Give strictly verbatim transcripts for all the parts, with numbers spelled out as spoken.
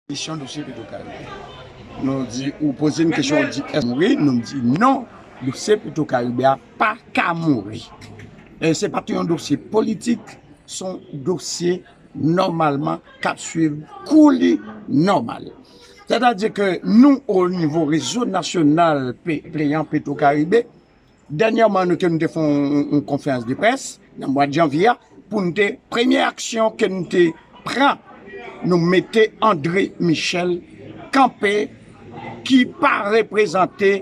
Kesyon dosye Petro Caribe. Nou di, ou poze n kesyon, ou di, èske mouri? Nou di non, dosye Petro Caribe a pa ka mouri. E se pa t yon dosye politik, se yon dosye nòmalman k ap swiv kou li nòmal. Sètadi ke nou, o nivo rezo nasyonal pe- pleyan Petro Caribe, dènyèman, nou te, nou te fè yon, yon konferans de près nan mwa de janvye a, pou nou te, premye aksyon ke nou te pran, nou mete André Michel kanpe, ki pa reprezante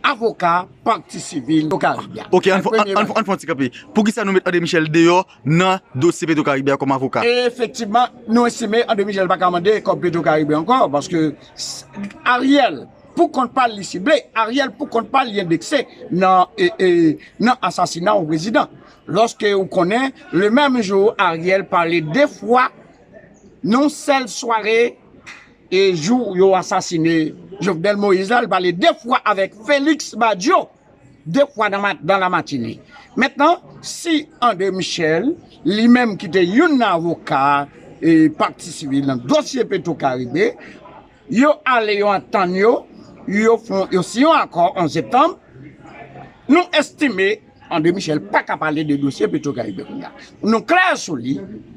avoka pati sivil Petro Caribe a. Ok, ann fè, ann, ann, ann fè yon ti kanpe. Poukisa nou met André Michel deyò nan dosye Petro Caribe a kòm avoka? Efektivman, nou estime André Michel pa ka mande kòb Petro Caribe ankò, paske s- Ariel, pou kont pa l, li sible, Ariel pou kont pa l, li endekse nan, e, e, nan asasina yon prezidan. Lòske ou konnen, le menm jou, Ariel pale de fwa, nan yon sèl sware, e jou yo asasine Jovenel Moïse la, li pale de fwa avèk Félix Badio, de fwa nan, ma- nan la matinée. Mentnan, si André Michel, li menm ki te youn nan avoka, e, pati sivil nan dosye Petro Caribe, yo ale, yo antann yo, yo fon, yo siyen yon akò onz septanm, nou estime André Michel pa ka pale de dosye Petro Caribe kounye a. Nou klè sou li,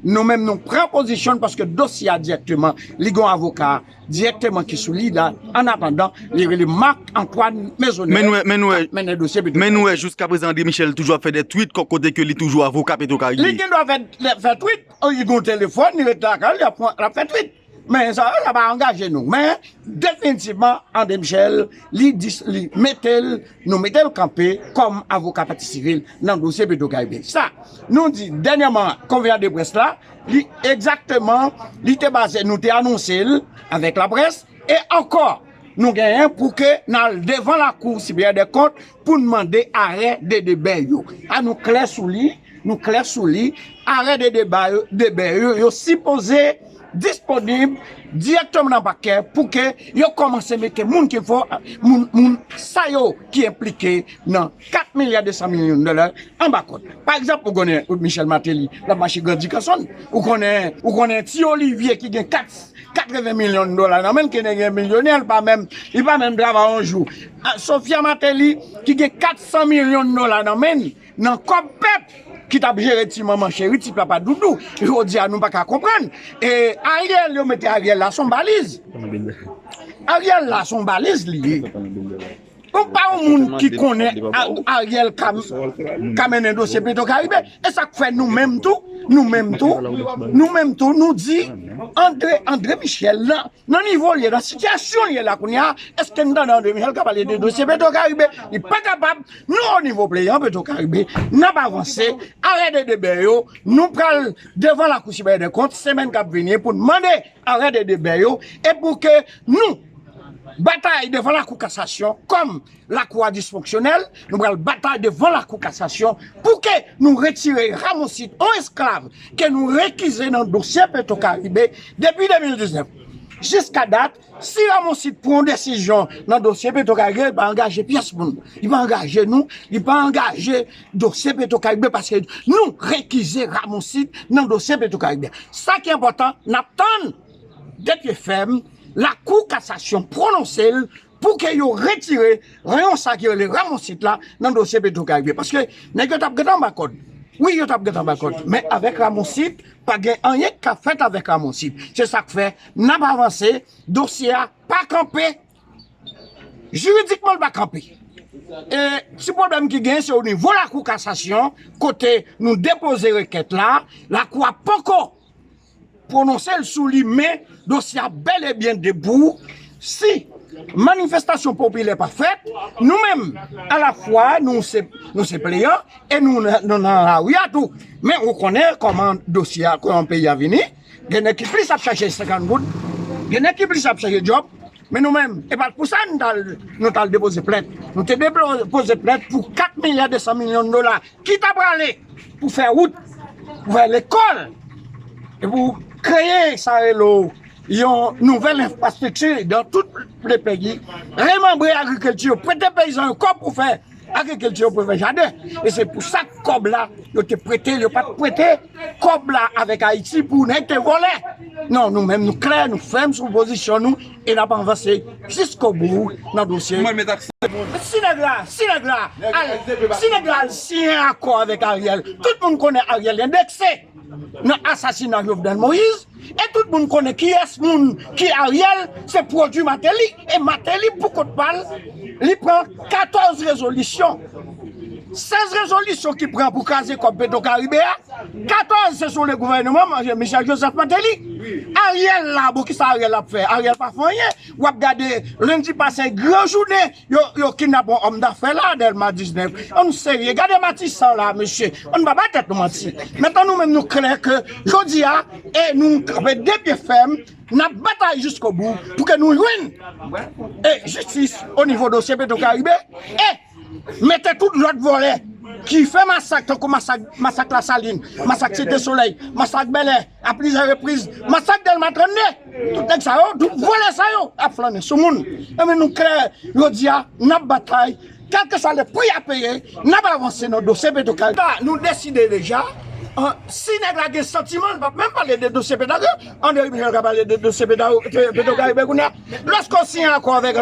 nou menm nou pran pozisyon n paske dosye a dirèkteman, li gen yon avoka dirèkteman ki sou li la, an atandan, li rele Marc Antoine Maisonneuve, men nou wè, men nou wè, k ap mennen dosye Petro Caribe. Men nou wè, jiska prezan, André Michel toujou ap fè de tweet, kòm kote ke li toujou avoka Petro Caribe. Li gen dwa fè, fè tweet, li gen yon telefòn, li rete lakay li, l ap, l ap fè tweet. Men sa, sa pa angaje nou. Men, definitivman, André Michel, li, dis- li mete l, nou mete l kanpe kòm avoka pati sivil nan dosye Petro Caribe. Sa, nou di dènyèman, konferans de près la, li egzakteman, li te baze, nou te anonse l avèk laprès, e ankò, nou genyen pou ke n al devan Lakou Siperyè dè Kont pou n mande arè de debè yo. An nou klè sou li, nou klè sou li, arè de deba yo, debè yo, yo sipoze disponib dirèkteman nan pakè pou ke yo kòmanse mete moun ki fò, moun, moun sa yo ki enplike nan kat milya de san milyon dola anba kòd. Pa egzanp, ou konnen Michel Martelly, l ap mache grandi kanson. Ou konnen, ou konnen Ti Olivier ki gen kat, katreven milyon dola nan men l, ki nèg milyonè, li pa menm, li pa menm travay yon jou. Ah, Sophia Martelly ki gen kat san milyon dola nan men l, nan kòb pèp, ki t ap jere ti manman cheri, ti papa doudou. Jodi a, nou pa ka konprann. E Ariel, yo mete Ariel la se yon baliz. Ariel la se yon baliz li ye. Ou pa yon moun ki konnen A- Ariel ka, ka mennen dosye Petro Caribe. E sa k fè nou menm tou, nou menm tou, nou menm tou, nou di André, André Michel la, nan nivo l ye, nan sitiyasyon l ye la kounye a, èske n tande André Michel ka pale de dosye Petro Caribe? Li pa kapab. Nou, o nivo pleyan Petro Caribe, n ap avanse, arè de debè yo, nou pral devan Lakou Siperyè dè Kont, semèn k ap vini, pou n mande arè de debè yo, e pou ke nou batay devan Lakou Kasasyon kòm Lakou a disfonksyonèl, nou pral batay devan Lakou Kasasyon pou ke nou retire Ramoncite, yon esklav ke nou rekize nan dosye Petro Caribe depi de mil diznèf. Jiska dat, si Ramoncite pran yon desizyon nan dosye Petro Caribe, li pa angaje pyès moun. Li pa angaje nou, li pa angaje dosye Petro Caribe paske nou rekize Ramoncite nan dosye Petro Caribe. Sa ki enpòtan, n ap tann de pye fèm, Lakou Kasasyon pwononse l pou ke yo retire rayon sa ki rele Ramoncite la nan dosye Petro Caribe. Paske nèg yo t ap gentan anba kòd. Wi, yo t ap gentan anba kòd. Men avèk Ramoncite, pa gen anyen k ka fèt avèk Ramoncite. Se sa k fè n ap avanse, dosye a pa kanpe. Jiridikman, l pa kanpe. E ti pwoblèm ki genyen, se o nivo Lakou Kasasyon, kote nou depoze rekèt la, Lakou a poko pwononse l sou li, men dosye a bèl e byen debou. Si manifestasyon popilè pa fèt, nou menm, alafwa, nou se, nou se pleyan e nou, nou nan lari a tou. Men ou konnen kòman dosye a, kòman peyi a vini. Gen nèg ki plis ap chache senkant goud, gen nèg ki plis ap chache djòb. Men nou menm, e pa t pou sa nou t al, nou t al depoze plent. Nou te depoze plent pou kat milya de san milyon dola ki ta prale pou fè wout, pou fè lekòl, e pou kreye sa rele yon nouvèl enfrastrikti dans tout le pays, remanbre agrikilti, prete peyizan yo kòb pou fè Agrikilti yo pou fè jaden. E se pou sa kòb la, yo te prete, yo pa t prete kòb la avèk Ayiti pou nèg te vòlè. Non, nou menm nou klè, nou fèm sou pozisyon nou e n ap avanse jiskobou nan dosye. Si nèg la, si nèg la al, si nèg la al siyen akò avèk Ariel, tout moun konnen Ariel endekse nan asasina Jovenel Moïse. E tout moun konnen kiyès moun ki Ariel, se pwodui Martelly. E Martelly, pou kont pa l, li pran katòz rezolisyon. Sèz rezolisyon ki pran pou kraze kòb Petro Caribe a, katòz se sou le gouvènman Michel Joseph Martelly. Ariel la, bon, kisa Ariel ap fè? Ariel pa fè anyen. W ap gade, lendi pase, gran jounen, yo, yo kidnape yon òm dafè la, Dèlma diznèf. Ann serye, gade Matisan la, mesye. Ann pa bay tèt nou manti. Mentnan nou menm nou klè ke jodi a, e nou kanpe de pye fèm, n ap batay jiskobou pou ke nou jwenn e jistis o nivo dosye Petro Caribe e mete tout lòt vòlè ki fè masak tankou masak, masak Lasalin, masak Site Solèy, masak Bèlè, a plizyè repriz, masak Dèlma trannde. Tout nèg sa yo, tout vòlè sa yo ap flannen sou moun. Ebyen nou klè, jodi a, n ap batay, kèlkeswa le pri a peye, n ap avanse nan dosye Petro Caribe. Nou deside deja, an, si nèg la gen santiman, l p ap menm pale de dosye Petro Caribe. André Michel ka pale de dosye Petro Caribe kounye a. Lòske w siyen akò avèk,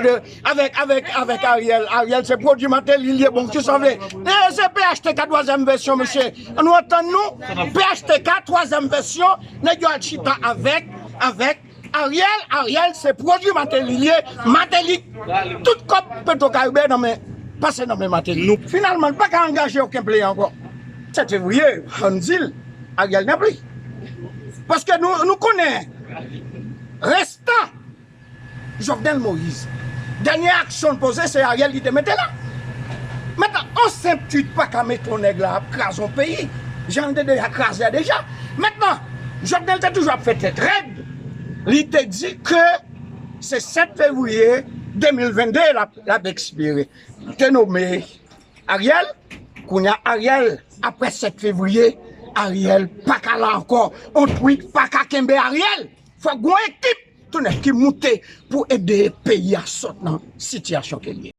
avèk, avèk, avèk Ariel, Ariel se pwodui Martelly li ye, bon, kisa w vle? E se P H T K twazyèm vèsyon, mesye. Ann nou antann nou, P H T K twazyèm vèsyon, nèg yo al chita avèk, avèk Ariel, Ariel se pwodui Martelly li ye, Martelly, tout kòb Petro Caribe nan men, pase nan men Martelly. Nou, finalman, l pa ka angaje okenn plan ankò. Sèt fevriye, ann di l, Ariel nan pri. Paske nou, nou konnen restan Jovenel Moïse, dènye aksyon l poze, se Ariel ki te mete la. Mentnan, on senp twit pa ka mete yon nèg la ap kraze yon peyi, jan l te deja kraze a deja. Mentnan, Jovenel te toujou ap fè tèt rèd. Li te di ke se sèt fevriye de mil venn de l ap, l ap ekspire. Li te nome Ariel, kounye a Ariel, apre sèt fevriye, Ariel pa ka la ankò. On twit pa ka kenbe Ariel. Fòk gon ekip tou nèf ki moute pou ede peyi a sot nan sitiyasyon ke l ye.